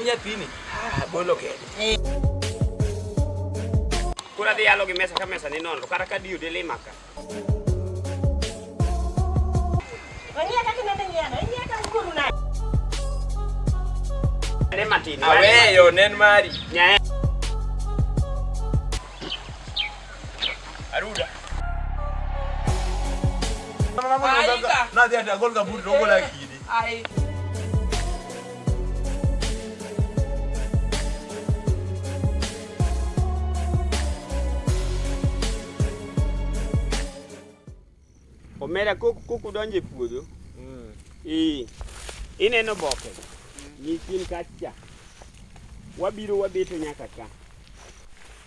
En nyathini. Ah, bolo kende. Koro adhi yalo gi mesa ka mesa ni nono kata ka diyo delima ka. Wang'iya kaka inende ng'iyano, ing'iya ka ukuru nade? Ne matin. Aweyo nen mari. Nyae. Aruda. Nadhi ati agol kaburi to ogola kidi. Ai. Omera kok udonjo e puodho. Ineno boke. Nyithin kacha. Wabiro wabeto nyaka ka.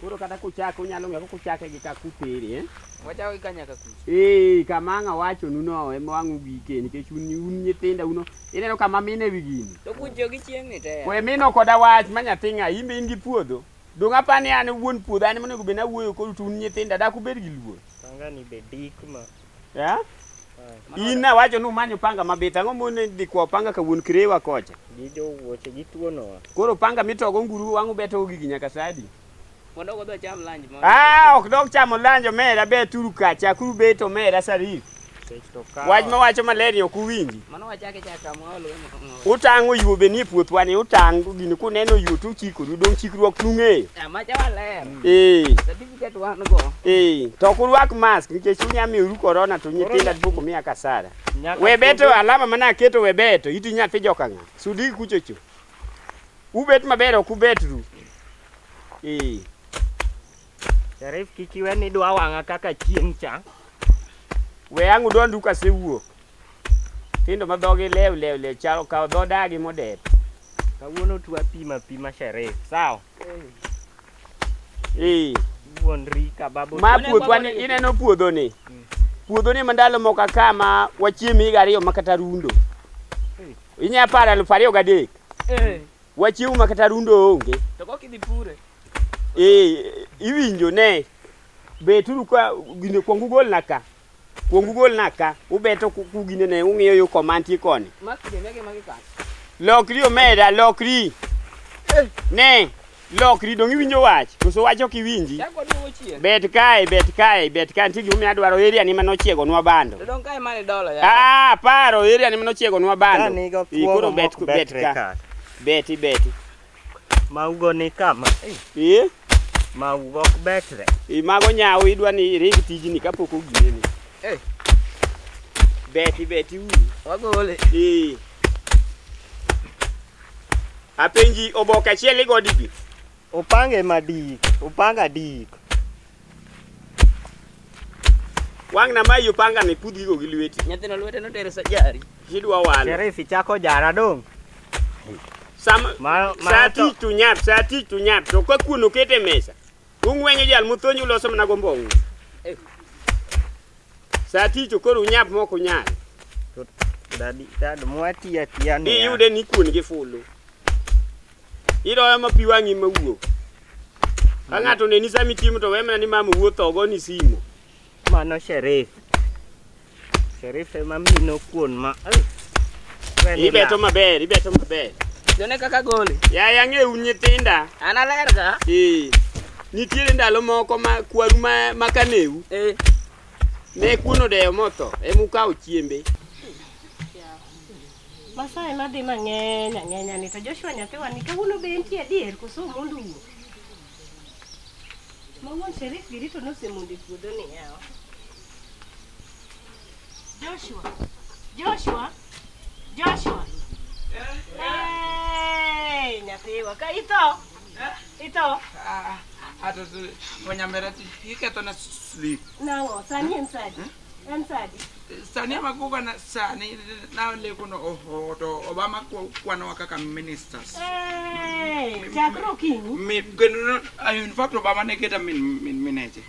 Koro kata kuchako unyalo ng'eyo kuchake gi kaka utere, eh? Wachako gi ka nyaka kucha. Kama ang' awachonu no ema wang' ugike nikech un nyithinda uno. Ineno kama mine wi gini. To kucho gi chieng' ni te. We mino koda wach ma nyathi ng'a in be in gi puodho. Dong' apani an wuon puodho an monego bed ni awuoyo kodu to un nyithinda dak ubed gi luor. Panga ni be dik ma. Ya? In nawacho ni umanyo panga mabith, ang'o mone dhi kwawo panga ka wuon Kirewa kocha? Gi jowuoche gituonowa. Koro panga mitogo nguru wang' ubetogo gigi nyaka sa adi? Mondo wadhi wacham lunch mondo. Ah, ok dok chamo lunch omera beturu ka, chakuru bet omera Sarif. Wach mawacho maler ni ok uwinji. Mano wachake chaka mwaolo we. Utang'o yuo be nie puothwa ni utang' gini kuneno yuo to uchikoru dong' chikruok nung'eyo. Ah, macha waler. Certificate wan go. To ok urwak mask nikech unya miyoru corona to nyithinda pok omiya kasara. We beto alama mana aketo we beto iti nyathi joka ng'a. Sudi kuchocho. Ubet maber ok ubetru. Sharif kik iwe ni idwa wang'a kaka chieng' cha. We ang' udondu kasewuok. Tindo ma dhogi lew lew lew chalo kaw dho dagi modep. Kawuono twa pima pima Sharif, sawa? Wuondri ka babu. Ma puothwa ni ineno puodho ni. Puodho ni mandalo moko ka ma wachiemo higa ariyo ma kata rundo. Inya paro 2003. Wachiemo ma kata rundo onge. To kok idhi pure. Iwinjo ne. Beturu ka gine kuong ugolna ka. Kuong ugolna ka. Ubeto kugine ne ung'iyo yo koma nitie koni. Lokri omera, lokri. Ne, lokri dong' iwinjo wach. Koso wach ok iwinji. Bet kae, bet kae, bet kae. Nitie gimomiyo adwaro area ni manochiegonwa bando. To dong' kae mane dolo ya. Ah, paro area ni manochiegonwa bando. Koro bet bet ka. Beti beti. Maugo ni kama. Maugo ok betre. Mago nyawo idwa ni iring tijni kapok ogineni. Beti beti uru. Wagole. Apenji oboke achiel igo digi. Upange madik, upanga dik. Wang' na mayi upanga ni pudh gigo gi lweti. Nyathino lwete notere sajari. Idwa walo. Sherif ichako jara dong'. Sa tich to nyap, sa tich to nyap. To ka kuon oket e mesa, ung'wenyo jal mothonjo uloso mana gombong'u. Sa tich to koro unyap mok unyal. Dadi, dad mwatiyo atiya niya. Iyude ni kuon gi fulu. Iroyo ma pi wang'i mawuok. Ka ng'ato oneni sama ichiemo to we mana ni mama wuotho ogoni simo. Mano Sherif. Sherif ema mino kuon ma. Ibeto maber, ibeto maber. Jone kaka gole. Yaya ang'eyo nyithinda. An aler ka. Nitiere ndalo moko ma kwaru ma kaneu. Ne kuon odeyo motho, ema ukawo chiembe. Masae madhi mang'eny ang'enya ni to Joshua nyathiwa ni kawuono be entie adier koso omondo wuok? Ma wuon Sherif giri to nosemondo e puodho ni yawa. Joshua, Joshua, Joshua. Hey, nyathiwa ka itho? Itho? Ato wanyamera iketho na sleep. Nang'o, sani en sadi? En sadi? Sani ema kuka na sani na leko no oho to Obama kwanowa kaka ministers. Chakre okinyi. Mi kendo in fact Obama ne keta min mineche.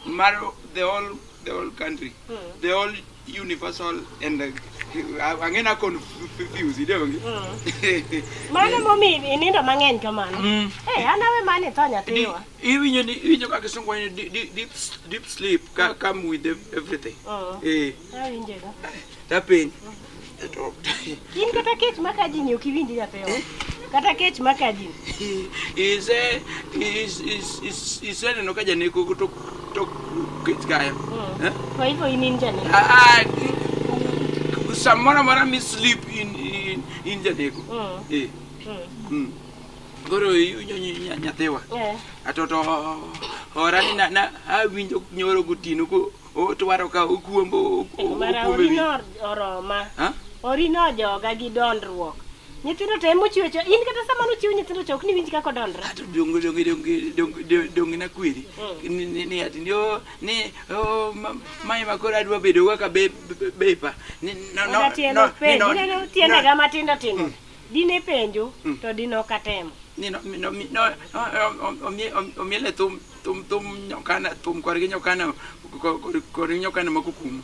Mar the whole country. The whole universal and ang'ena confuse idonge. Mano momiyo inindo mang'eny kamano. An awe mane tho nyathiwa. Iwinjo ni iwinjo kaka kisungu wacho ni deep sleep come with everything. Awinje go. Tapenj. In kata kech maka ji ni ok iwinj nyathiwa. Kata kech makaji. Ise iseneno ka janeko to kech kayo. Kwa hivyo in in janeko. Samoro amora mi sleep in janeko. Koro nyathiwa. Atoto ora ni na awinjo nyoro gotieno ko otwaro ka okuombo mara orino oroma. Orino joga gi dondruok. Nyithindo te mochiwo cho in kata sama nochiwo nyithindo cho ok ni winj kaka odondre. Ato donge na kweri. Ni ati ni mae ma koro adwa bedo kaka bepa. Ni no no tiende ga matindo tindo. Dine penjo to dine ok atemo. Ni no omiele thum nyokana thum korgi nyokana kor nyokana makukumu.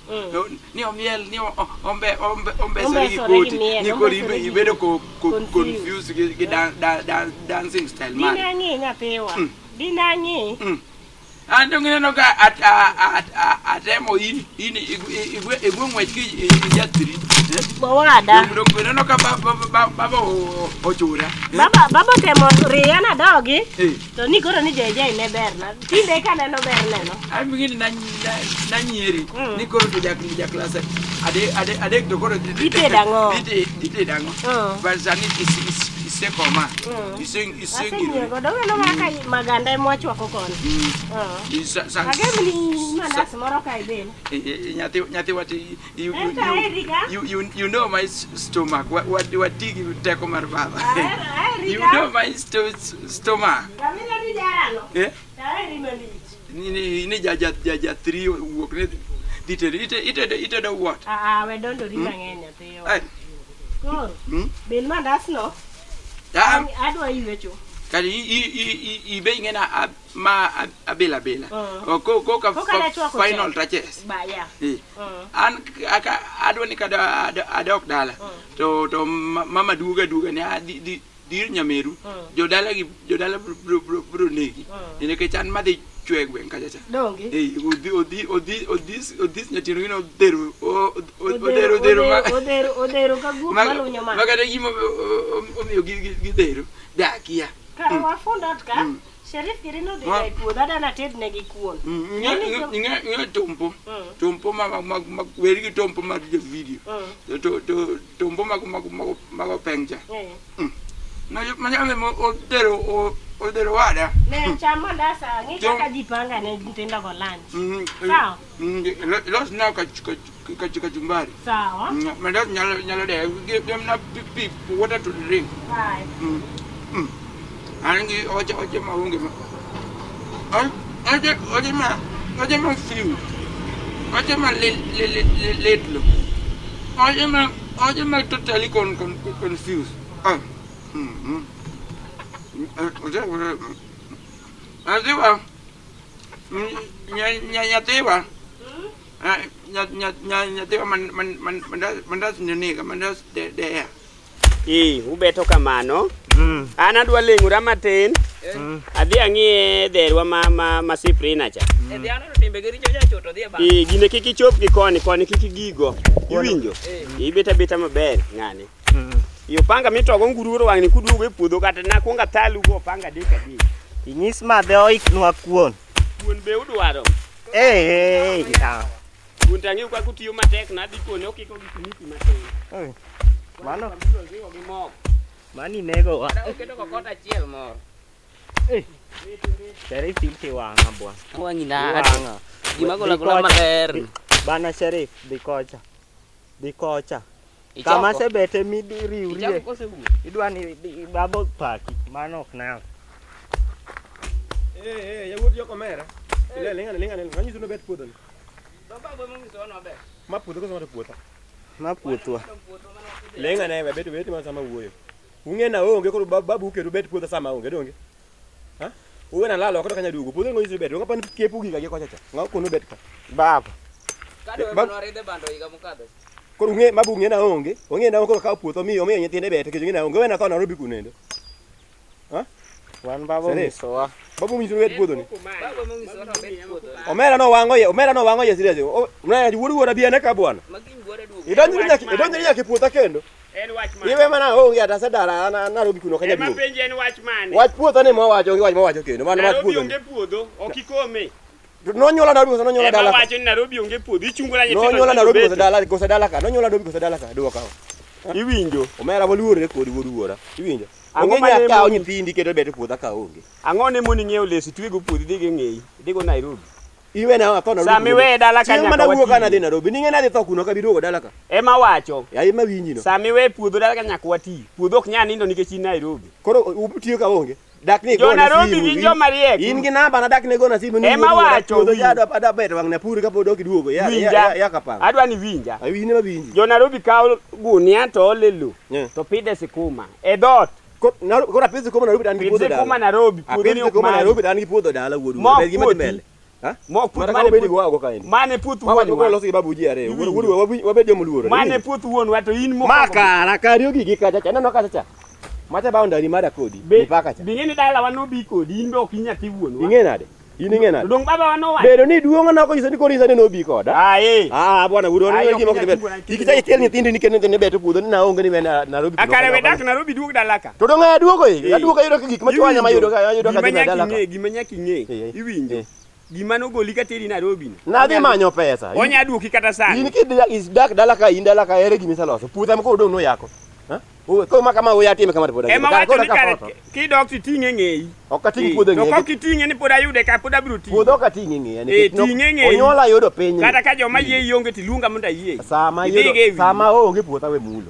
Ni omiel ni ombe sori koti ni kor ibedo confused gi dancing style mare. Dine ang'i nyathiwa. Dine ang'i. An donge ineno ka atemo in igwe ng'wech ki ijathiri. Owada. Donge ineno ka baba ochura. Baba otemo riya nadogi. To ni koro ni JJ ne berna. Tinde ka neno berneno. An gini nanyieri ni koro to jak klas adek to koro itedo ang'o? Itedo ang'o? But sani isekoma. Aseng'iyo godo waneno kaka maganda ema wachwako koni. Ageno ni mandas moro ka ibel. Nyathi you know my stomach. What gi teko mar baba. You know my stomach. Kamina ni jarano. Eh? Aheri malich. Ni ja 3 wuok ne itedo what? We dondori mang'eny nyathiwa. Koro bel mandas no. Adwa ywecho. Kari ibe ing'ena ma abila bila. Koka final touches. Ba ya. An aka adwa ni kada adok dala. To mama duoga ni adhi dir nyameru. Jodala gi jodala bro negi. Nikech an madhi chwe gweng' kacha cha. Donge? Odhi nyatino gino odhero odhero odhero ka guok malunyo ma. Makata gima omiyo gidhero dakia. Kara wafund ot ka, Sherif giri nodhi e puodho adwa natednegi kuon. Ng'e tompo. Tompo ma weri gi tompo mar jo video. To tompo mag openg cha. Manyame odhero wada. Ne cham mandas ang'i kaka ji panga ne nyithindo go lunch. Sawa? Los na kachumbari. Sawa. Mandas nyalo deyo. Give them na pi water to drink. Bye. An gi oche ma onge ma. Oche ma few. Oche ma little. Oche ma totally confused. Nyathiwa. Nyathiwa. Nyathiwa mandas nega mandas deya. Ubeto kamano. An adwa leng'ora matin. Adhi ang'iye dherwa ma Siprina cha. Gine kik ichop gi koni, koni kik igigo. Iwinjo? Ibet abeta maber ng'ane. Opanga mitogo ngururo wang'ni kuduogo e puodho kata nakuongo athalugo opanga adek adek. Inyis madhe oiknwa kuon. Kuon be udwaro? Kuon to ang'eyo kaka utiyo matek nadhi kone okiko gi kimiti matin. Mano gi mogo. Mani nego wa. Oketo kokot achiel moro. Sherif inti wang'a bwana. Wang'i nade? Gima gola gola maler. Bana Sherif dhi kocha. Dhi kocha. Kama asebete midiriwrie. Idwa ni baba paki. Mano ok nyal. Yawuot jok omera. Ling'ane ling'ane manyiso ni obet puodho ni. Baba monyiso ni obet. Ma puodho koso ma to puotha? Ma puothwa. Ling'ane we bet mana sama wuoyo. Ung'e na onge koro babu uketo bet puodho sama onge donge? Ha? Uwe na lalo oko to kanya duogo. Puodho ngonyiso bet. Donge apani kepu giga gi kocha cha. Ng'a kono bet ka. Baba. Kado ema bando higa mokadho. Koro ung'e mabu ung'e na onge. Ong'e na onge koro kawo puotho omiyo nyithinde bet nikech ong'e na onge. We na tho Nairobi kunendo. Ha? Wan baba onyisowa. Babu onyiso ni bet puodho ni. Baba monyiso ni obet puodho. Omera no wang'o ye, omera no wang'o ye serious. Omera wuod wuora bi ane ka bwana. Makiny wuora duogo. Idonjri nyaka e puotha kendo. En wach mane? Iwe mana onge ata asedara Nairobi kuno kanya Ema duogo. penje en wach mane? Wach puodho ni mowacho onge wach mowacho kendo. Mano wach Nairobi puodho. onge puodho, ok ikome. Nonyuola Nairobi koso nonyuola Ema dala ka? wacho ni Nairobi onge puodho, ichungo na nyithindo. Nonyuola Nairobi koso beto. dala koso dala ka? Nonyuola Nairobi koso dala ka? Duoka. Iwinjo. Omera waluorre kodi wuod wuora. Iwinjo. Ang'o Onge mane nyaka kawo moni- nyithindi keto bet e puodha ka onge. Ang'o ne moni ng'iewo leso itwego puodho idhi go ng'eyi, idhi go Nairobi. Iwe na atho Nairobi. Sama iweye dala ka Chieng' nyaka mana wuok watii. ka nadhi Nairobi. Ning'e nadhi tho kuno ka biduogo dala ka. Ema wacho. Ya ema winji no. Sama iwe puodho dala ka nyaka wati. Puodho ok nyal nindo nikech in Nairobi. Koro utiyo ka onge. Dak ni Jo gona Nairobi simu. gin joma riek. In gi namba na dak ne gona simu ni Ema wuod wuora, wacho, puodho winj. ya adwa bet wang' na pur kapod ok iduogo. Ya Winja. ya kapanga. Adwa ni winja. Ai in ema winji. Jo Nairobi kawo gunia to ole lo. Yeah. To pidhe sikuma. E dhoot. Koro apidh sikuma Nairobi to an gi Pidh puodho sikuma dala. Nairobi. Puodho Apidh ni ok sikuma mari. Nairobi to an gi puodho dala wuod Mok wuora. Ber gima dhi puothi. mbele. Ha? Mok puoth Mata mane ka wabed puoth- gi wago kaendi. Mane puoth Wawacho wuonwa. koro loso gi babu ji ariyo. Iwinjo. Wuod wuora wabed joma oluoro. Mane puoth wuonwa to in Ma mokwongo. kara kari ogigi kacha cha. Ineno kacha cha. Macha boundary mara kodi. Mipaka cha. Bing'e ni dalawa nobi kodi in be ok in nyathi wuonwa. Ing'e nade? In ing'e To nade? dong' babawa nowacho. Bedo ni duong' na ok onyiso ni koro nyisa ni nobi koda. Ah, eh. Ah, bwana wuod Ai, wuora ok gima ok inyal dhi tugo na mbele. Kik ichak ikel nyithindi ni kendo ni beto puodho ni naonge ni Nairobi. kuno Akare ka- we dak Nairobi duog dala ka. To dong' aduogo e. Eh. Aduogo ayudo ka gik machwanya mayudo ka ayudo ka Gima dhi nyaka dala ka. ing'e, gima nyaka ing'e. Eh, eh. Iwinjo. Eh. Gima nogoli ka teri Nairobi no. Nadhi manyo pesa. Onya duoki kata In sani. kidak dala ka in dala ka ere gima iseloso. Puotha ma koro dong' noyako. Ha? Koro ma kama oya time kama to pod angima. Ema Kar wacho koro ni ka kare afoto. kidok titing'e ng'eyi. Ok ating' puodho To ng'eya. kok iting'e ni pod ayude ka pod abiro ting'e. Puodho ok ating' ng'eya Eh, nikech nok- ting'e ng'eyi. Onyuola ayudo piny. ni. Kata ka joma yie onge tiluonga mondo ayie. Sama Idhi ayudo go e wiyi. sama onge puotha we mulo.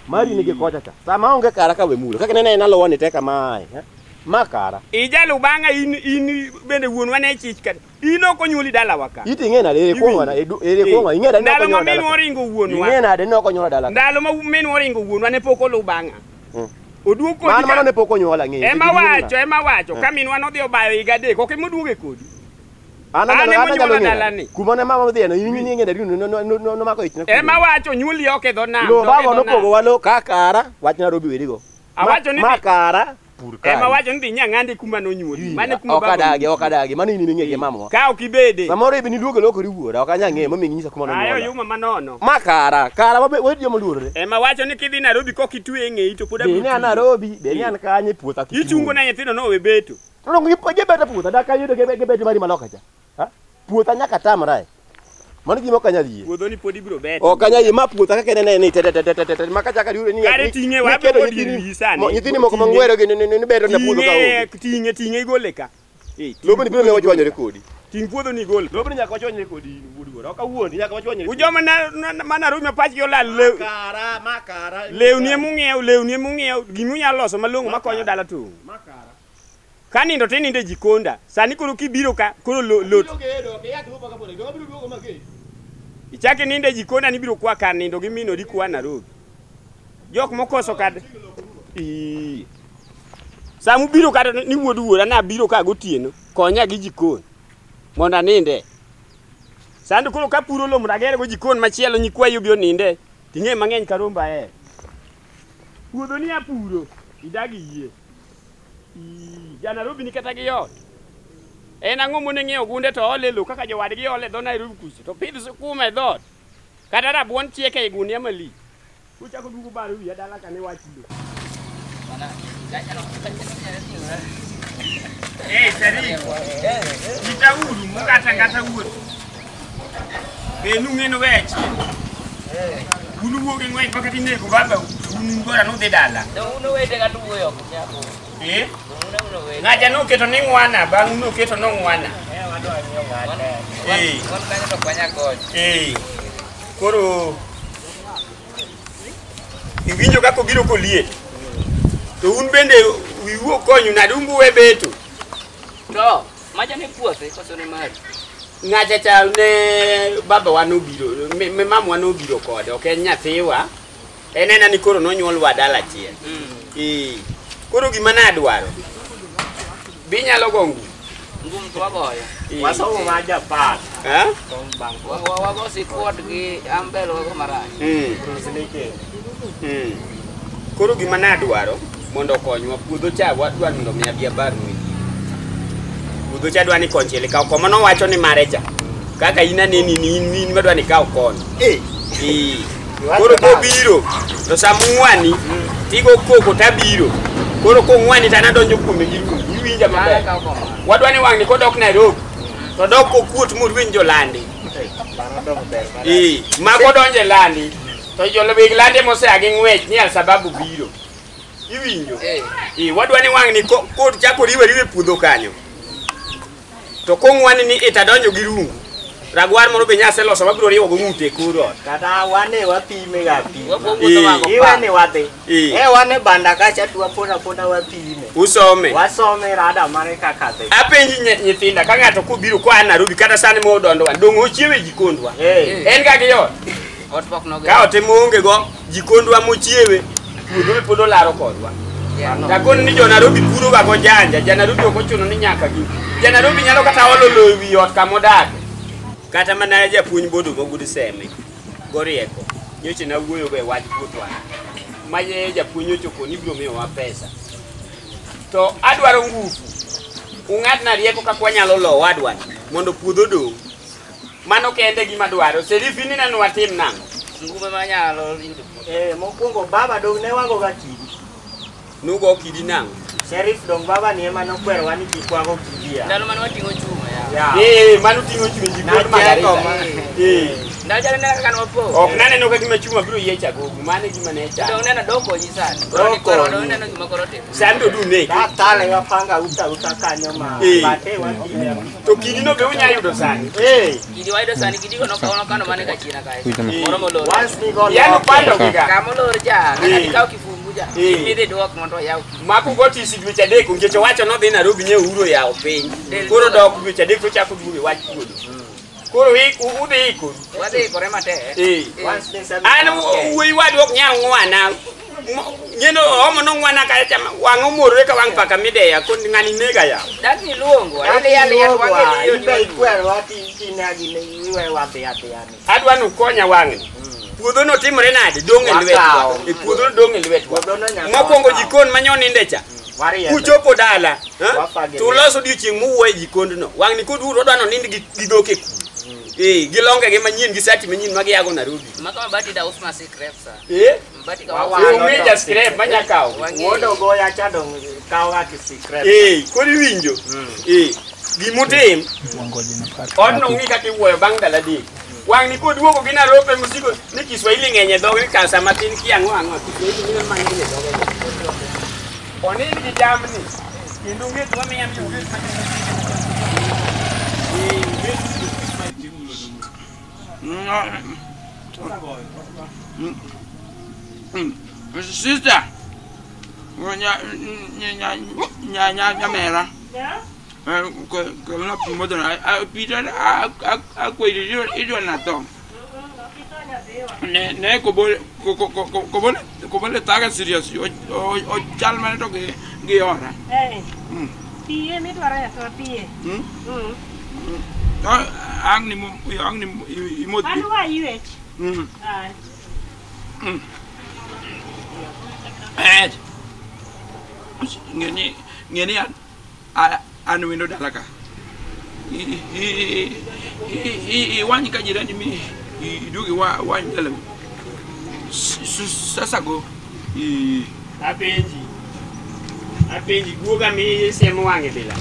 Mari nigi kocha cha. Sama onge kara ka we mulo. Kaka nene en aluwa ni te kamae. ha? Ma kara. Ijalu bang'a in bende wuonwa ne chich kata. In ok onyuoli dalawa ka. Iti ing'e nade ere kuong'o na ere kuong'o ing'e nade ni ok Ndalo ma onyuola dala minwa ka? oringo wuonwa. Ing'e nade ni ok onyuola dala ka? Ndalo ma minwa oringo wuonwa ne pok oluw bang'a. Oduog kodi. Mano mano ne pok onyuola ng'e. Ema wacho, ema wacho. Ka minwa nodhi obayo higa 3, ok ema oduoge kodi. An An anyalo ema an anyalo onyuola ng'e. dalani. Kuma ne mama odhiye no in ing'e nade ni nomako ich na. Ema wacho nyuoli ok e dho nam. Lo dok e baba dho nam. nopogo wa lo ka kara wach Nairobi werigo. Awacho ni ma kara pur kari. Ema wacho ni dhi nyang'ande kuma nonyuoli. Mane kuma Ok baba adagi, onyuoli. ok adagi. Mano in iming'e gi mamawa. Ka ok ibede. Samoro ibe niduogo lokori wuora, ok anyal ng'eyo momiyo inyisa kuma Ayo nonyuola. yuma manono. Ma kara, kara wabe joma oluorore. Ema wacho ni kidhi Nairobi kok itwe e ng'eyi to pod Be abiro ni an ting'i. Nairobi, be ni an kanye puotha kik Ichungo na nyithindo no we beto. To dong gibeto puotha, dak ayudo gibeto mari maloka cha. Ha? Puotha nyaka tamra e. Mano gima ok anyal yie. Puodho ni pod ibiro beto. Ok anyal yie ma puotha kaka inene ni te te te te te te ma kachaka yudo ni Kare ting'e wa keto abiro dier nyithindi wiyi sani. nyithindi moko mang'wero gi ni beto na puodho ka Ting'e, onge. ting'e, ting'e igole ka. Eh, ting' Lobni biro miyo wachwanyore kodi. Ting' puodho ni igol. Lobni nyaka wachwanyre kodi in wuod wuora. Ok awuondi nyaka wachwanyre. Ujoma ma Nairobi ma pachgi olal lew. Kara, ma kara. Lewni emung'iewo, lewni emung'iewo, gima unyalo loso malong'o makonyo dala to onge. Ma kara. Ka nindo to inindo e jikonda. Sani koro kibiro ka, koro lot. Abiro gedo, ok iyak lopa kapod. Donge abiro duogo magedo. Ichak inindo e jikonda ni ibiro kwa kar nindo gi min odi kwa Nairobi. Jok mokoso kad. Ii. Sama ubiro kata ni wuod wuora nabiro ka gotieno, konya gi jikon mondo aninde. Sani koro kapuro lo mondo ager go jikon machielo nyikwayi obi oninde, ting'e mang'eny ka rombo ahero. Puodho ni apuro, idagi yie. Ii, ja Nairobi ni kata gi ot. En ang'o mone ng'iewo gunde to ole lo kaka jowadgi ole e dho Nairobi kucho to pidh sukuma e dhoot. Kata rabuon chiek ei gunia malich. Uchako duogo baro wiya dala ka ne wach lo. Eh, Tarik. Itauru mukata ngata wuoth. Be nung'eno we achiel. Un uwuok e ng'wech ma kata inego baba un gora nudhi dala. Dong un owete kata wuoyo ok nyako. Eh? Dong un owete. Ng'acha noketo ni ng'wana, bang' noketo nong'wana. Eh. Wan kanyo to ok wanyal gocho. Eh. Koro iwinjo kaka obiro koliet. To un bende wiu ok konyu nade un buwe beto. To, macha ne puothe koso ne mari? Ng'acha cha ne babawa nobiro, mamawa nobiro kode, ok en nyathiwa. En ena ni koro nonyuolwa dala achiel. Eh. Koro gima nadwaro, binyalo go ngum. Ngum to wagoyo. Eh. Wasomo ma Japan. Eh? Wago sikuot gi ambel wago marach. Koro gima nadwaro mondo okonywa puodho cha wadwa mondo mi abi abarnu e diere. Puodho cha dwa ni konchiel ikaw koma nowacho ni mare cha. Kaka in aneni ni in madwa ni ikaw kono. Eh. Koro kobiro to samung'wani tigo koko tabiro. Koro kong'wani to an adonjo kuome gi rungu. Iwinja maber. Wadwa ni wang'ni kodok Nairobi to dok kokuot morweny jolandi. Ma kodonjo e landi to jolweg lande mosea gi ng'wech ni Alsababu biro. Iwinjo? Wadwa ni wang'ni kod chako riwe riwe puodho kanyo. To kong'wani ni itadonjo gi rungu. Ragwar moro be nyaseloso mabiro riwo go ng'ute e kor ot. Kata wane wapime ga pi. Iwe wadhi. Wane banda kacha tu wapona wapime. Usome. Wasome rada mare kaka dhi. Apenji nyithinda ka ng'ato kobiro koa Nairobi kata sani modondowa dong' ochiewe jikondwa. En ga gi ot. Ot pok noge. Ka ot ema onge go jikondwa mochiewe puodho be pod olaro kodwa. Takoni ni jo Nairobi puro ga go janja. Ja Nairobi ok ochuno ni nyaka gi. Ja Nairobi nyalo kata olo lowo e wi ot kamodake. Kata mana japuonj bodo go gud seme gorieko nyocha nawuoyo go e wach puothwa ma japuonj ochopo ni biro miyowa pesa to adwaro ngufu ung'adna rieko kaka wanyalo lo wadwani mondo puodho odong'. Mano kende gima dwaro. Serifi ni neno watim nang'o? Ngume manyalo yudo puodho. Mokwongo baba dong' ne wago ga kidi. Nugo kidi nang'o? Sheriff dong' baba ni ema nokwerowa ni kik wago kidi ya. Ndalo mane wating'o chuma ya. Mano ting'o chuma jikon Margarita. Ndalo jalo neno kaka nwapo. Ok naneno ka gima chuma biro yiech agogo. Mano e gima ne chando. Dong' neno dok konyi sani. Koro dong' neno gima koro timo. Sani to du neke. Tale wapanga uta kanyo ma. Bate wapime. To kidi no be unya yudo sani. Kidi wayudo sani kidi go nokano mane kachina kae. Moro molor. Yano pando giga. Kamolor cha. Kata ikaw kifungu cha. Idhi duok mondo oyaw. Maku go tisi dweche adek nikech owacho nodhi Nairobi nye Uhuru oyawo piny. Koro dok dweche adek to chako duogo e wach puodho. Koro udhi ikoru. Wadhi ikore matek. An wuoyi wadu ok nyal ng'wana. Ng'eno omo nong'wana kacha wang' omorore ka wang' paka mideya kon ng'ani nega yawo. Dak niluongo. Adwa nukonya wang'ni. Puodho no timore nade? Dong' e lwetwa. E puodho no dong' e lwetwa. Mokwongo jikon manyoninde cha. Kuchopo dala, to uloso odiochieng' muwuoye jikondno. Wang'ni koduogo odwa nonind gi dhok e kul. Gi longege manyien gi sati manyien ma giago Nairobi. Maka mabati da us ma scrap sa. Mabati ka Onge ja scrap manya kawo. Wuodo goya cha dong' kawo ga kiscrap. Koro iwinjo. Gimotim. Odno ng'i kaka iwuoyo bang' ndalo adek. Wang'ni koduogo gi Nairobi mosiko ni Kiswahili ng'eny e dhoge ka sama tin kia ang'o ang'o Kiswahili ng'eny mang'eny e dhoge. Onind gi jamni kendo onge tuo miya mi onge Sister, nyamera. Ne kobole taga serious o chal mane to gi ora. Piye midwaro ya to piye. Ang ni imodh. An wa ywech. Ng'eni an wendo dala ka. Iwany ka jirani mi iduogi wany dala. Sasa go. Apenji guoga mi siemo wang'e bila.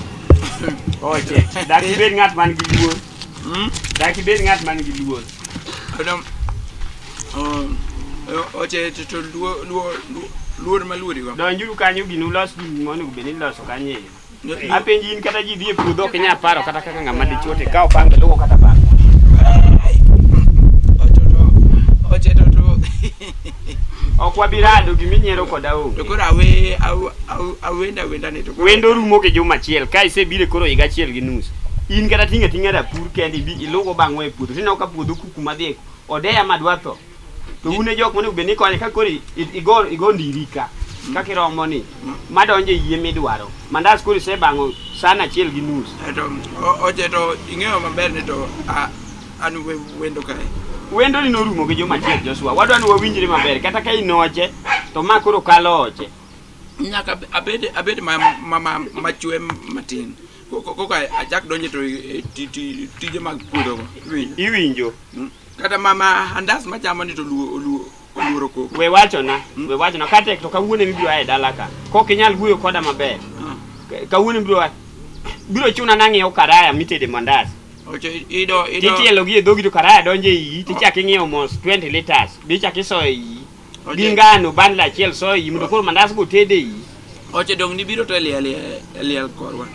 Oche, dak ibed ng'at man gi luor. Dak ibed ng'at man gi luor. Oche to luor maluori go. Donjuru kanyo gino ulos gima onego bed ni iloso kanyo e. Apenji in kata ji dhi e puodho ok inyal paro kata kaka ng'ama dichuo to ikawo panga iluwo kata panga. Oche to Ok wabi rado giminyiero koda onge. To koro awenda awenda ni to koro. Wendo rumo gi juma achiel ka isebiro koro higa achiel gi nus. In kata tinga tinga rapur kende ibi iluwo bang'wa e puodho. Tineno ka puodho kuku madhi odeya madwa tho. To un e jok monego bed ni konye ka koro igo ndiri ka. Kaka iromo ni madonjo e yie midwaro. Mandas koro isebang'o san achiel gi nus. To oche to ing'eyo maber ni to an wendo kae. Wendo ni norumo gi juma achiel Joshua. Wadwa ni wawinjre maber kata ka in oche to ma koro kalo oche. Nyaka abed machwe matin. Koka achak donjo to tije mag puodho go. Iwinjo. Kata mama andas machamo ni to luoro koko. We wachona, katek to kawuono mibiro ae dala ka. Kok inyal wuoyo koda maber. Kawuono mibiro ae. Biro chuna nang'iewo karaya mitede mandas. Oche ido Titielo gi e dhogi to karaya donjo e iyi, tichak ing'iewo mos 20 liters, bichak isoyo e iyi. Gi ngano bundle achiel soyo e iyi mondo koro mandas go tede e iyi. Oche dong ni biro to e liel korwa.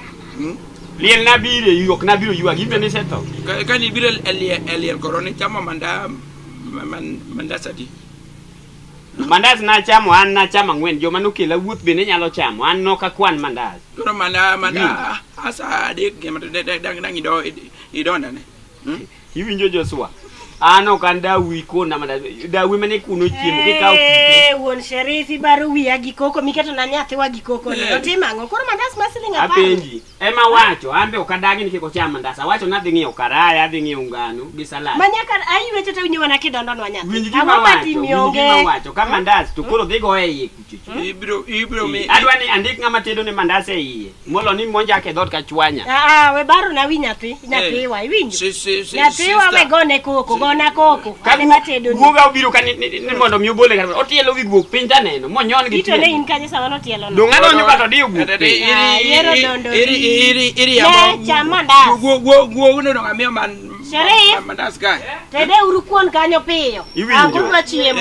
Liel nabiro e ok nabiro ywak, in bende isetho. Ka ni biro e liel korwa ni chamo mandas adi? Mandas nachamo, an nachamo ang'wen, joma nokela wuoth bende nyalo chamo, an nok akwan mandas. Koro manda asa adek gima dang idonda ne. Iwinjo Joshua? An ok an dawi kona mandas, dawi mane kuno chiemo kikawo kite. Wuon Sherif ibaro wiya gi koko miketo na nyathiwa gi koko ni. Otim ang'o? Koro mandas ma siling 10. Apenji. Ema wacho, an be ok adagi ni kik ocham mandas. Awacho ni adhi ng'iewo karaya, adhi ng'iewo ngano gi salad. Ma nyaka ayiweche to winjo mana kidondonwa nyathi. Winj gima wacho, ka mandas to koro dhi goye iye kuchocho. Ibiro mi adwa ni andik ng'ama tedo ne mandas e iye. Molo ni monjake e dhoot ka chwanya. We baro na wi nyathi, nyathiwa iwinjo. Nyathiwa we gone koko, gona koko. Ane matedo ni. Guoga obiro ka ni mondo mi obole kata otielo wi guok piny taneno monyon gi tiende. Ito ne tiende. in kanye sama notielo no. Dong' adonjo kata odiyo guok piny. Yiero dondo. Iri Ne cham mandas. Guo no dong amiyo man Sherif. Mandas kae. Tede uru kuon kanyo piyo. Iwinjo. Agudwa chiemo.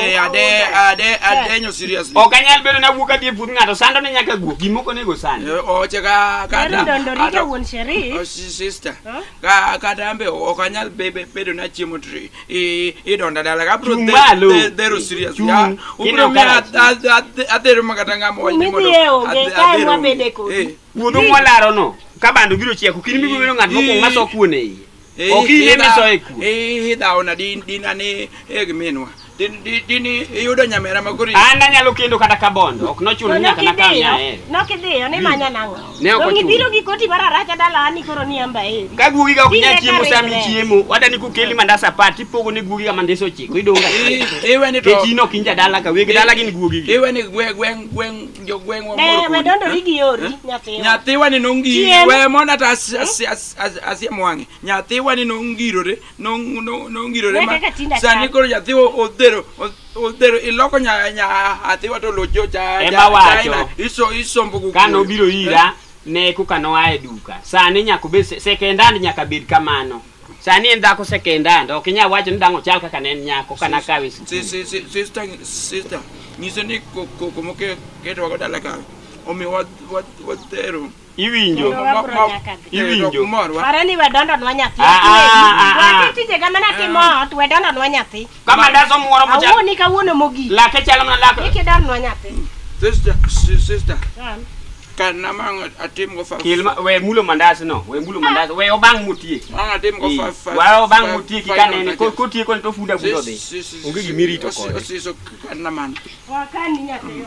Adenyo seriously. Ok anyal bedo na wuok adhi e puoth ng'ato sando ne nyaka guok gimoko onego sandi. Oche ka Yiero dondo rito wuon Sherif. Sister. Ka ambe ok anyal bedo na chiemo to idonda dala ka bro dhero serious. Ubro miya adhero makata ng'ama wach ni mondo Kumidhiye onge, kae wabede kodi. Puodho mwalaro no ka bando biro chiek ok in mibiro bedo ng'at mokwongo maso kuon e iye. Ok in ema isoye kuon. Idhawona dina ni e gi minwa. Dini iyudo nyamera ma koro An anyalo kendo kata kabondo ok nochuno ni nyaka nakaw nyahero. Nokidhiyo ni manya nang'o? Ne ok Dong' ochuno. ibiro gi koti mararacha dalawa ni koro ni amba eri. Ka guogi ga ok nyal Tinde chiemo ka sama ringre. ichiemo, wadani kokeli mandas 10 tipogo ne guogi ga mandes 9 idong' achiel. Iwe ni to Nikech in ok in jadala ka weg dala gin guogi gi. Iwe ni gweng jogweng wa Ne mor we kodi. dondori gi yori nyathiwa. Nyathiwa ni nongi Chiem. we mondo ata asiem wang'e. Nyathiwa ni nongirore nongirore Ne ma kaka tinda sani chal. koro nyathiwa odhero iloko nyathiwa to locho cha Ema wacho. China isombo go Ka nobiro ira ne koka noa e duka. Sani nyaka obed second hand nyaka bed kamano. Sani en dhako second hand ok inyal wacho ni dang' ochal kaka ne en nyako kana kawe sikul. Sister nyiso ni koko moketwa go dala ka omiyo wathero. Iwinjo. Iwinjo. Morwa. Pare ni we dondonwa nyathi. Wati tijega mana timo ot we dondonwa nyathi. Ka mandas omuoro mochal Awuoni kawuono mogik. lake chalo mana lak Kik idondnwa nyathi. Sister kana mang atim go fa Kel we mulo mandas no, we mulo mandas, we obang motieki. Ang atim go fa We obang motieki kanene kotieko to funda funda dhi. Onge gimirito kode. Siso kana man. Wakani nyathi.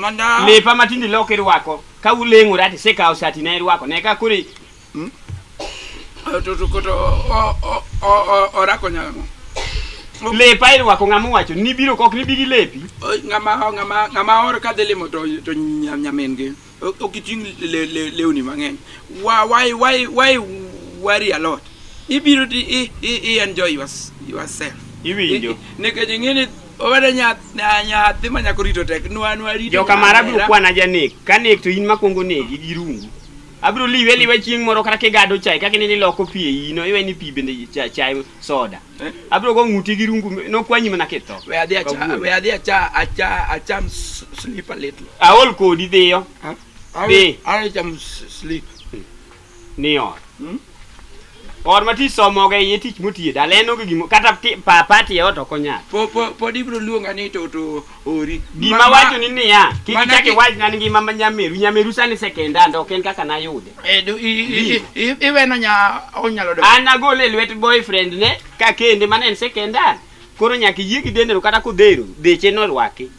Manda Lepa matindi lok irwako. Ka uleng'ora to isekawo sati ne irwako. Ne ka koro to koto orako nyang'o. Lepa irwako ng'ama owacho ni biro ok nibi gi lepi. Ng'ama oro kadhi limo to nyamin gi. Ok iting' lewni mang'eny. Why worry a lot? Ibiro to i enjoy yourself. Iwinjo. Nikech ing'e ni owada nyathi ma nyako rito tek nwa rito. Joka mara biro kwana janek. Ka nek to in makwongo negi gi rungu. Abiro liwe liwe chieng' moro kata kigado chai kaka ineno iloko pi e ino iwe ni pi bende chai soda. Abiro go ng'uti gi rungu nokwanyi mana kitho. We adhi acham sleep a little. Aol kodi dhiyo. Dhi. Acham sleep. Ni ot. Or ma tich somoga iye tich motiye dala en onge gimo kata papa tie ot ok onyal. Pod ibiro luonga ni to ori. Gima wacho ni niya, kik ichak iwachna ni ngima ma nyameru, nyameru sani second hand ok en kaka nayude. Iweno onyalo dok. An agole e lwet boyfriend ne ka kende mane en second hand. Koro nyaka iyie gi dendeno kata kodhero, dheche norwaki.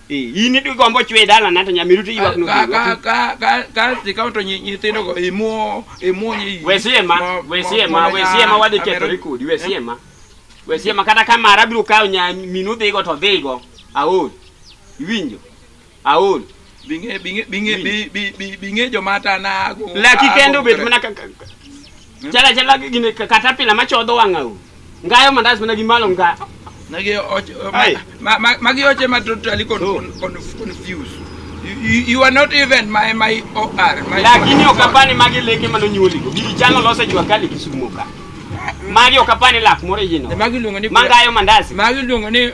In igombo chwe dalana to nyameru to ywak nodhero. Ka ikawo to nyithindo go imuonye. We siema wadhi kethore kodi, we siema. We siema kata ka mara biro kawo minu dhigo to dhigo. Aol. Iwinjo? Aol. Binge binge binge bi bi bi binge jomata na go. Laki kende obet mana chala chala gine katapila machodho wang'au. Ngayo mandas mana gi malo nga. Nagi oche magi oche ma totally confused. You are not even my OR. Lakini okapani magi leke manonyuoligo. Gigi chano lose jua kali Kisumu ka. Magi okapani lak moro yino. Magi luongo ni mangayo mandasi. Magi luongo ni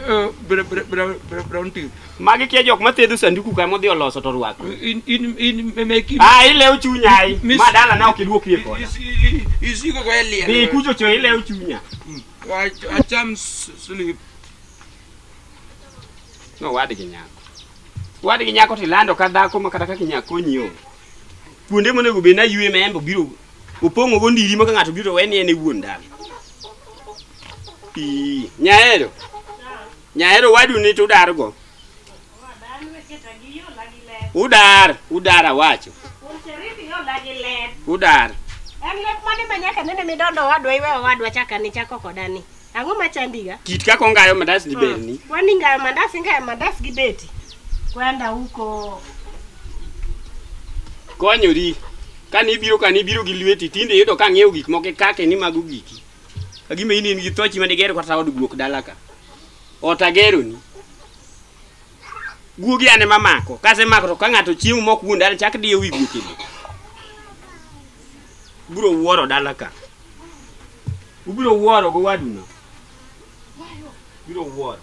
brown tea. Magi kia jok mathedho sanduku ka modhi oloso to rwako. In meki. Ah, ilewo chunya ai. Ma dala na ok iluokrie koda. Isiko go e liel. Dhi kucho cho ilewo chunya. Acham sleep. No wadgi nyako. Wadgi nyako tilando ka dhako ma kata kaka nyako nyiewo. Kuonde monego bed na ywe maembe biro opong'o go ndiri ma ka ng'ato biro we ni en e wuon dala. Nyaero. Nyaero wadu ni to udar go. Udar, udar awacho. Udar. En lek mane ma nyaka nene midondo wadwa iweyo wadwa chaka ni chako kodani. Ang'o machandiga? Kit kaka ongayo mandas ni berni. Kwani ngayo mandas, ingayo mandas gi beti. Kwenda huko. Konyori. Kani biro gi lweti tinde yudo ka ng'iewo gik moko kake ni mago giki. Kagima in in gi thochi madigero kata od guok dala ka. Ot ageroni. Guogi ane mamako. Kasemako to ka ng'ato chiemo mok wuon dala chak diyo wi guok ni. Ubiro wuoro dala ka. Ubiro wuoro go waduno. Ubiro wuoro.